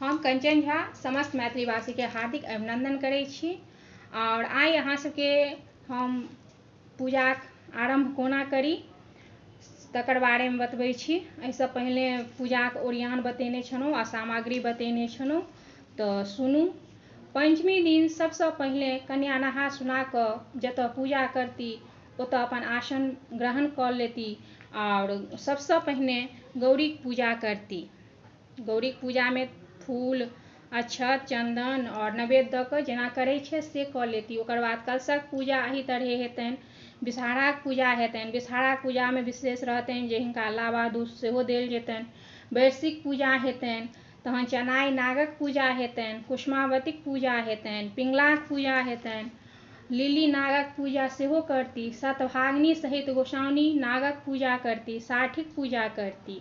हम कंचन झा समस्त मैथिलीवासीके हार्दिक अभिनन्दन करै छी। आओर आइ अहाँ सबके हम पूजाक आरम्भ कोना करी तकर बारेमे बतबै छी। एहिसँ पहिने पूजाक ओरियान बतेने छलहुँ आ सामग्री बतेने छलहुँ, तऽ सुनू। पञ्चमी दिन सबसँ पहिने कन्या नहा सुना कऽ जतऽ पूजा करती ओतऽ अपन आसन ग्रहण कऽ लेती आओर सबसँ पहिने गौरीक पूजा करती। गौरीक पूजामे फूल, अक्षत, चन्दन आओर नैवेद्य दऽ कऽ जेना करै छै से कऽ लेती। ओकर बाद कलशक पूजा एहि तरहे हेतनि। विषहाराक पूजा हेतनि। विषहाराक पूजामे विशेष रहतनि जे हिनका लावा दूध सेहो देल जेतनि। वैश्विक पूजा हेतनि। तहन चनाइ नागक पूजा हेतनि, कुष्मावतीक पूजा हेतनि, पिङ्गलाक पूजा हेतनि, लिली नागक पूजा सेहो करती, सतभागिनी सहित गोसाउनी नागक पूजा करती, साठिक पूजा करती।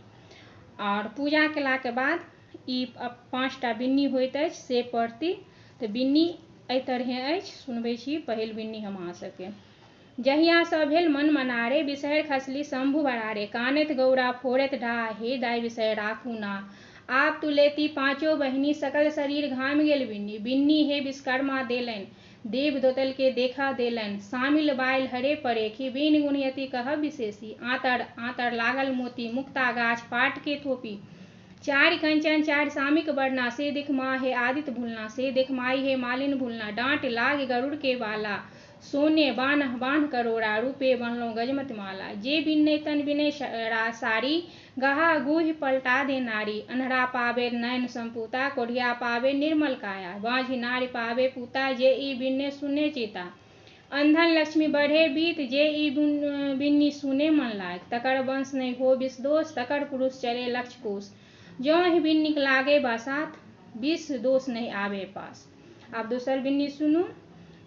आओर पूजा केलाके बाद ई 5टा बिन्नी होइत अछि से पढ़ती। तऽ बिन्नी एहि तरहे अछि, सुनबै छी पहिल बिन्नी हम अहाँ सबके। जहियासँ भेल मन मनारे, बिसहरि खसली शम्भु बरारे, कानैत गौरा फोड़ैत डाह, हे दाइ बिसहरि राखू ना। आब तू लेती पाँचो बहिनी, सकल शरीर घामि गेल बिन्नी। बिन्नी हे विश्वकर्मा देलनि, देव दोतल के देखा देलनि, शामिल बाइल हरे परेखी, बीन गुणयति कहब विशेषी। आँतर आँतर लागल मोती, मुक्ता गाछ पाट के थोपी, चारि कंचन चारि सामिक बरना, से देख माँ हे आदित्य भूलना, से देख माई हे मालिन भूलना। डाँट लाग गरुड़ के बाला, सोने बान्ह बान्ह करोड़ा, रूपे बनलहुँ गजमत माला। जे बिनै तन बिनै साड़ी, गहा गुहि पलटा दे नारी। अन्हरा पावे नयन संपूता, कोढ़िया पावे निर्मल काया, बाँझी नारी पावे पूता, जे ई बिन्ने सुने चीता। अंधन लक्ष्मी बढ़े बीत, जे ई बिन्नी सुने मन लाग। तकर वंश नहि हो विष दोष, तकर पुरुष चले लक्ष्य कोश। जँ एहि बिन्नीक लागे बसात, विष दोष नहि आबे पास। आब दोसर बिन्नी सुनू।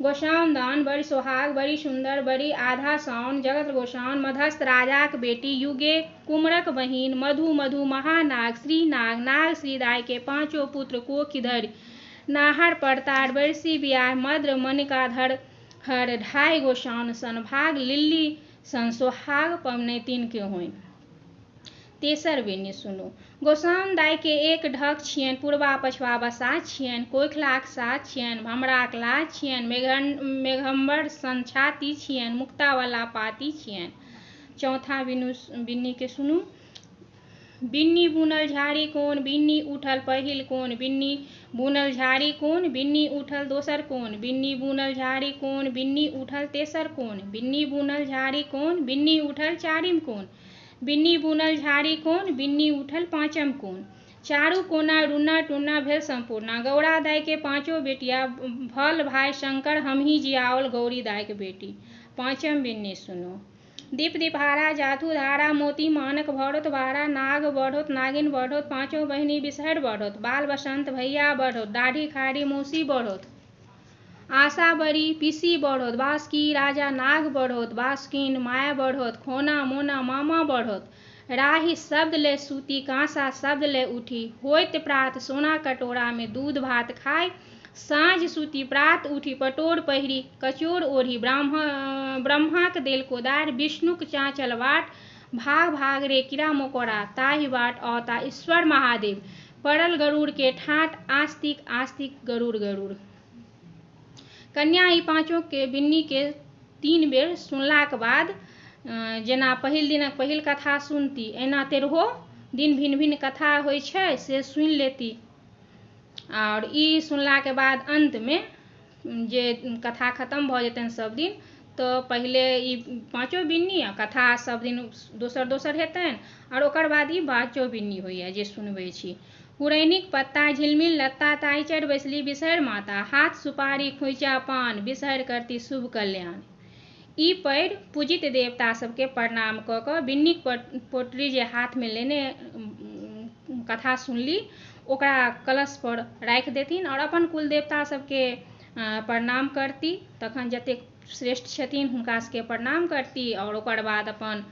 गोसाउन दान बड़ी सोहाग बड़ी सुन्दर बड़ी आधा साउन, जगत गोसाउन मधस्थ राजाक बेटी, युगे कुमरक बहिन, मधु मधु महानाग श्रीनाग, नाग श्रीदाय के पाँचो पुत्र कोखि धरि, नाहर परतार बरसी बियाह, मद्र मणिका धर हर, ढाई गोसाउन सन भाग, लिल्ली सन सोहाग पबनैतिन के होइन। तेसर बिन्नी सुनू। गोसाउन दाइके एक ढक छियनि, पुरबा पछुआ बसात छियनि, कोखिलाक साथ छियनि, भमराक लाज छियनि, मेघम्बर सन छाती छियनि, मुक्तावला पाती छियनि। चौथा बिन्नीके सुनू। बिन्नी बुनल झाड़ी कोन, बिन्नी उठल पहिल कोन, बिन्नी बुनल झाड़ी कोन, बिन्नी उठल दोसर कोन, बिन्नी बुनल झाड़ी कोन, बिन्नी उठल तेसर कोन, बिन्नी बुनल झाड़ी कोन, बिन्नी उठल चारिम कोन, बिन्नी बुनल झाड़ी कोन, बिन्नी उठल पाँचम कोन। चारू कोना रुन्ना टुन्ना भेल सम्पूर्णा। गौरा दाइके पाँचो बेटिया, भल भाइ शंकर हमही जियाओल गौरी दाइके बेटी। पाँचम बिन्नी सुनू। दीप दीपहारा जाथु धारा, मोती मानक भरोत भारा, नाग बढ़ोत नागिन बढ़ोत, पाँचो बहिनी बिसहरि बढ़ोत, बाल बसंत भैया बढ़ोत, दाढ़ी खाड़ी मौसी बढ़ोत, आशा बड़ी पीसी बढ़ोत, बासुकी राजा नाग बढ़ोत, बासुकीन माय बढ़ोत, खोना मोना मामा बढ़ोत। राही शब्द ले सूती, काँसा शब्द ले उठी, होइत प्रात सोना कटोरामे दूध भात खाय, साँझ सूती प्रात उठी, पटोर पहिरी कचोर ओढ़ी, ब्रह्माक देल कोदारि, विष्णुक चाँचल बाट, भाग भाग रे कीड़ा मकोड़ा, ताहि बाट औता ईश्वर महादेव, पड़ल गरुड़ के ठाट, आस्तिक आस्तिक गरुड़ गरुड़। कन्या ई पाँचोके बिन्नीके 3 बेर सुनलाक बाद जेना पहिल दिनक पहिल कथा सुनती, एना 13 दिन भिन्न भिन्न कथा होइ छै से सुनि लेती। आओर ई सुनलाके बाद अन्तमे जे कथा खतम भऽ जेतनि सब दिन, तऽ पहिले ई पाँचो बिन्नी आ कथा सब दिन दोसर दोसर हेतनि, आओर ओकर बाद ई पाँचो बिन्नी होइए जे सुनबै छी। पुरैनिक पत्ता झिलमिल लत्ता, ताहि चढ़ि बैसली बिसहरि माता, हाथ सुपारी खोइचा पान, बिसहरि करती शुभ कल्याण। ई पढ़ि पूजित देवता सबके प्रणाम कऽ कऽ बिन्नीक पोटरी जे हाथमे लेने कथा सुनली ओकरा कलश पर राखि देथिन आओर अपन कुल देवता सबके प्रणाम करती। तखन जतेक श्रेष्ठ छथिन हुनका सबके प्रणाम करती आओर ओकर बाद अपन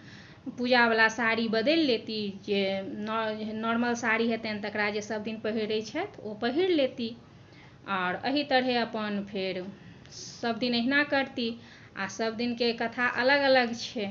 पूजावला साड़ी बदलि लेती, जे नॉर्मल साड़ी हेतनि तकरा जे सब दिन पहिरै छथि ओ पहिर लेती। आओर एहि तरहे अपन फेर सब दिन अहिना करती आ सब दिनके कथा अलग अलग छै।